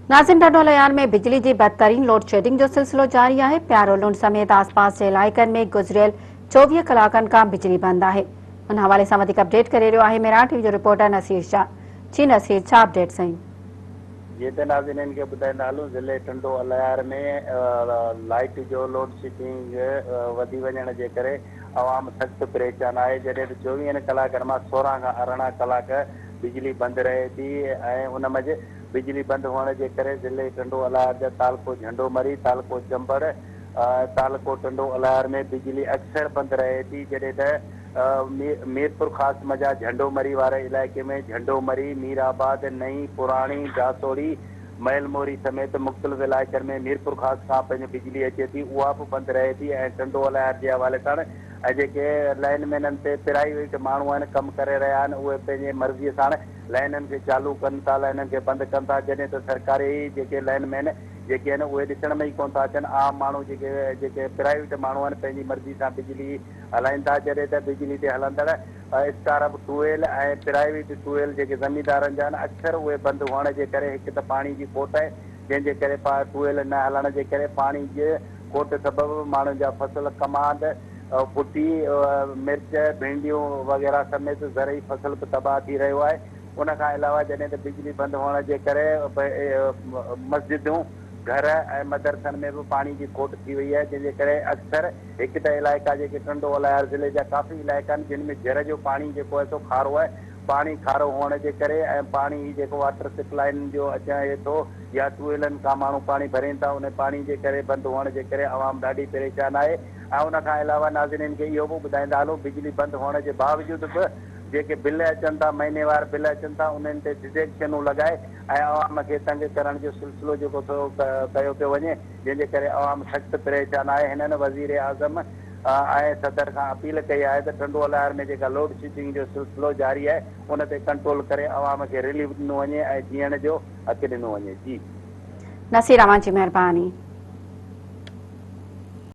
ناظم ٽنڊو الهيار ۾ بجلي جي بدترين لوڊشيڊنگ جو سلسلو جاري آهي، پيارو لنڊ سميت آسپاس جي علائقن ۾ گذريل 24 ڪلاڪن کان بجلي بند آهي. ان حوالي سان وڌيڪ اپڊيٽ ڪري رهيو آهي ميران ٽي وي جو رپورٽر نصير شاهه. جي نصير ڇا اپڊيٽ سائين. جيئن ته ناظرين کي ٻڌائيندا هلون ضلعي ٽنڊو الهيار ۾ لائيٽ جو لوڊشيڊنگ وڌي وڃڻ جي ڪري عوام سخت پريشان آهي جڏهن ته چوويهن ڪلاڪن مان 16 کان 18 ڪلاڪ بجلي بند رهي ٿي ۽ ان منجهه بجلي بند هئڻ جي ڪري ضلعي ٽنڊو الهيار جا تعلقو جهنڊو مري، تعلقو چمبڙ، تعلقو ٽنڊو الهيار ۾ بجلي اڪثر بند رهي ٿي جڏهن ته ميرپورخاص منجهان جهنڊو مري واري علائقي ۾ جهنڊو مري، مير آباد، نئين، پراڻي، ڊاسوڙي، محل موري سميت مختلف علائقن ۾ ميرپورخاص کان پنهنجي بجلي اچي ٿي اها به بند رهي ٿي ۽ ٽنڊو الهيار جي حوالي سان ۽ جيڪي لائن مينن تي پرائيويٽ ماڻهو آهن ڪم ڪري رهيا آهن اهي پنهنجي مرضي ساڻ لائنن کي چالو ڪن ٿا، لائنن کي بند ڪن ٿا، جڏهن ته سرڪاري جيڪي لائن مين جيڪي آهن اهي ڏسڻ ۾ ئي ڪونه ٿا اچن، عام ماڻهو جيڪي جيڪي پرائيويٽ ماڻهو آهن پنهنجي مرضي سان بجلي هلائين ٿا، جڏهن ته بجلي تي هلندڙ اسڪارپ ٽوئيل ۽ پرائيويٽ ٽوئيل جيڪي زميندارن جا آهن اڪثر اهي بند هئڻ جي ڪري هڪ ته پاڻي جي کوٽ آهي جنهن جي ڪري ٽوئيل نه هلڻ جي ڪري پاڻي جي کوٽ سبب ماڻهن جا فصل ڪماند ڦٽي، مرچ، ڀينڊيون وغيره سميت زرعي فصل به تباهه ٿي رهيو آهي. ان کان علاوه جڏهن ته بجلي بند هئڻ جي ڪري مسجدون، گهر ۽ مدرسن ۾ به پاڻي جي کوٽ ٿي وئي آهي جنهن جي ڪري اڪثر هڪ ته علائقا جيڪي ٽنڊو الهيار ضلعي جا ڪافي علائقا آهن جن ۾ جر جو پاڻي جيڪو آهي سو کارو آهي پاڻي کارو هئڻ جي ڪري ۽ پاڻي هي جيڪو واٽر سپلائين جو اچي ٿو يا ٽوئيلن کان ماڻهو پاڻي ڀرين ٿا ان پاڻي جي ڪري بند هئڻ جي ڪري عوام ڏاڍي پريشان آهي ۽ ان کان علاوه ناظرين کي اهو به ٻڌائيندا هلون بجلي بند هئڻ جي باوجود به جيڪي بل اچن ٿا مهيني وار بل اچن ٿا انهن تي ڊڊيڪشنون لڳائي ۽ عوام کي تنگ ڪرڻ جو سلسلو جيڪو سو ڪيو پيو وڃي جنهن جي ڪري عوام سخت پريشان آهي هنن وزير اعظم ۽ صدر کان اپيل ڪئي آهي ته ٽنڊو الهيار ۾ جيڪا لوڊ شيڊنگ جو سلسلو جاري آهي ان تي ڪنٽرول ڪري عوام کي رليف ڏنو وڃي ۽ جيئڻ جو حق ڏنو وڃي جي. نصير اوهان جي مهرباني.